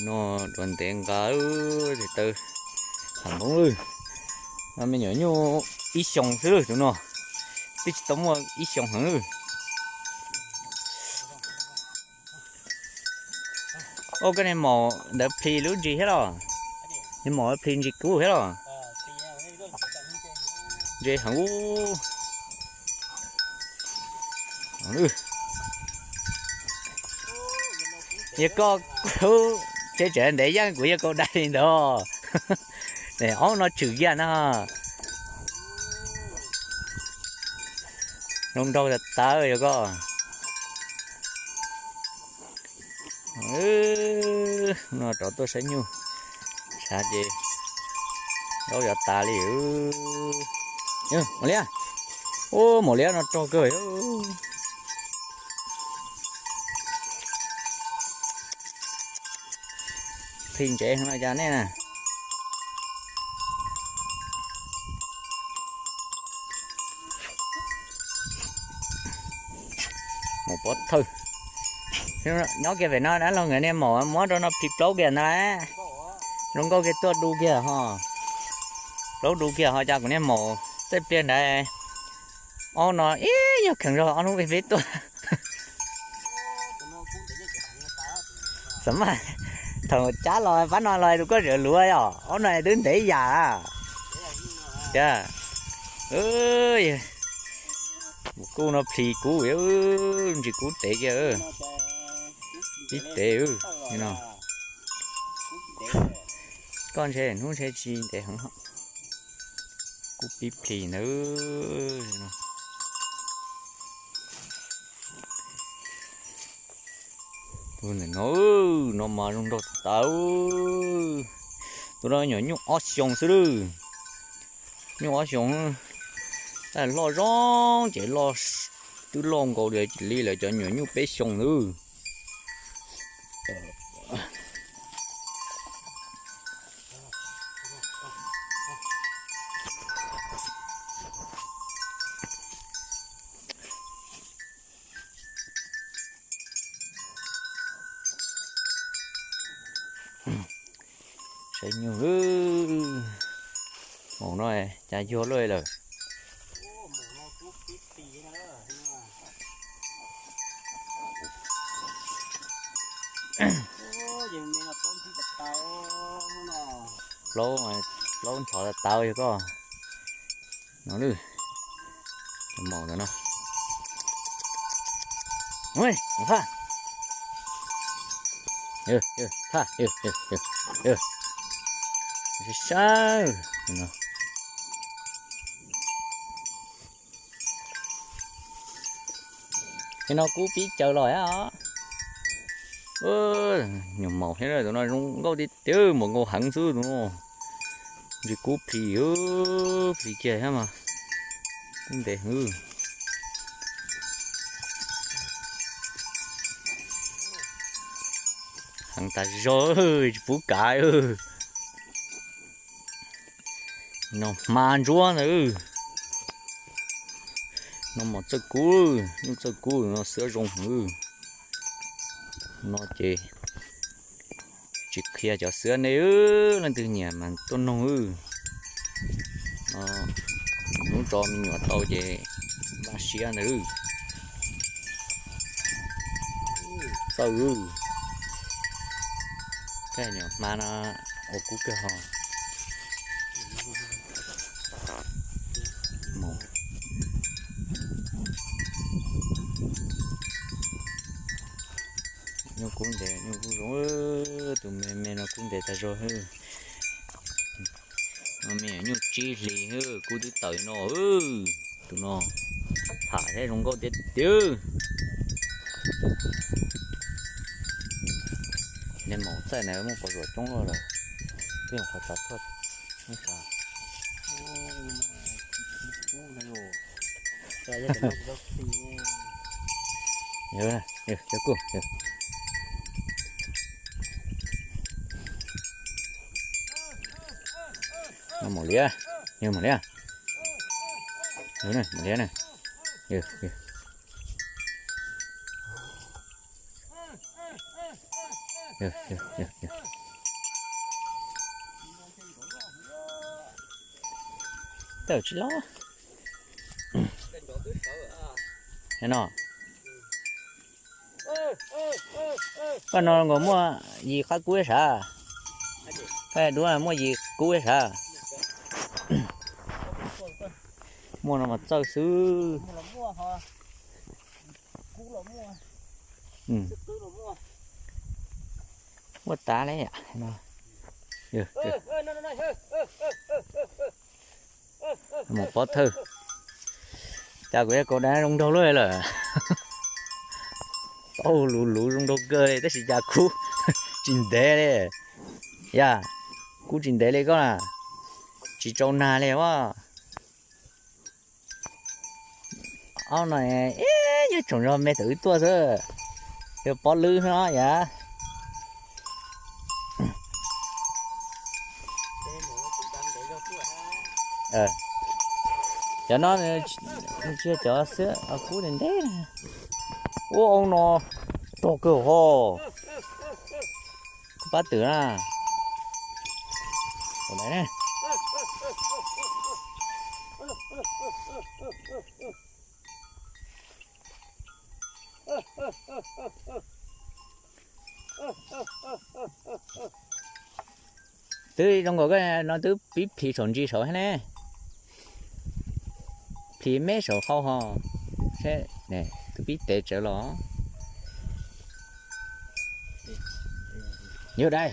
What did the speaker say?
No dua ntev nqa tes taw, tham hmoov lawm. No me nyuam nyuj ib xyoos xwb lawm tus no, twb tsis tau muaj ib xyoos heev lawm. Ua koj niag maum ntawd plhis lub ntsis thiab los? Niag maum plhis ntsis kub thiab los? Ntse heev ub. Yog koj, tsheb tseem ntev yeej kuv yog kaus dai li ntawd. Ob no tshwm kiag na. Zoo nraug tas tas yog koj. No rov tuaj saib nyuj, sav ces zaub yuav tas li. Maum liab, ub, maum liab no rog kawg. Plhis ntsev heev no cas nej na. Maum pov thawj nyob kiag pem no dab laug nkawd niag maum muab rau no plhis plaub kiag ntag. Zoo nkauj kiag tuaj du kiag ho. Plaub du kiag ho cas kuv niag maum txawj pliag ntawd. Ob no ib nyuag kheev zog ob hnub peb tuaj. Xam maj, thaum cab los pab no los tus koj zam luav yom, ob no twb ntev yam. Cas, mus kuj no plhis kub, ntsis kub tev kiag. Pib tev no. Koj ntshe hnub ntshe tsis ntev heev, kub pib plhis ntawd. Tus ntawm no, no mas zoo nraug tas. Tus no nyuam nyuj ob xyoos xwb lawm. Nyuj ob xyoos, loj zoo ces loj, twb loj nkaus li lawv cov nyuam nyuj peb xyoos xwb. Saib nyuj, maum no cas yuag luaj lawm. Plaub, plaub ntxhov tas tas yog koj. No, maum ntawm no. Phaj, phaj, sab. Ces no kub pib caws los os. Nyuam maum thiab tus no zoo nkauj tiag tiag, maum nkauj heev xwb tus no. Ntsis kub plhis, plhis kiag thiab mas. Kub ntev heev. Heev tas zog, tsis pub kav. No hma ntsuab ntawd. No mas txawj kub, nyuj txawj kub no xiab zoo heev. No ces tsis qhia cov xiab nej, leej twg nyiam mas tuaj noog. Hnub tso me nyuam tau ces npaj siab ntawd. Txawj, tej nyuam hma no ua kub kawg ho. Nyuj kub ntev, nyuj kub zoo, tus me me no kub ntev tas zog. No me nyuam nyuj tsib hlis, kub twb tawm no. Tus no tham thiab zoo nkauj tiag tiag. Niag maum txaij na muaj pos zuam coob lawm, twb yog qhov tsav tshuaj. Cov kuj, maum liab, yog maum liab, maum liab na. Tawm tsis los. No, koj no nkaus muaj yim qab kub sav. Koj duab muaj yim kub sav. Muaj no mas txawj xwb. Muaj tas li. Mus pov thawj. Cas kuv yog kaus dab zoo nraug luaj lawm. Tau luv luv zoo nraug kawg li tab sis cas kub tsis ntev li. Yog, kub tsis ntev li koj na. Tsis tsau nag li as. Ob no ib nyob tsoom zog me tawm wb tuaj xwb. Yog pob lwb no yom. Cov no tsis yog cov xwb, kub ntev ntev. Ua au no rog kawg ho. Koj pab twm na. Twb zoo nkaus koj no twb pib plhis saum ntsis saud thiab ne. Plhis me saum hau ho. Twb pib tev tsawv los. Yog dai.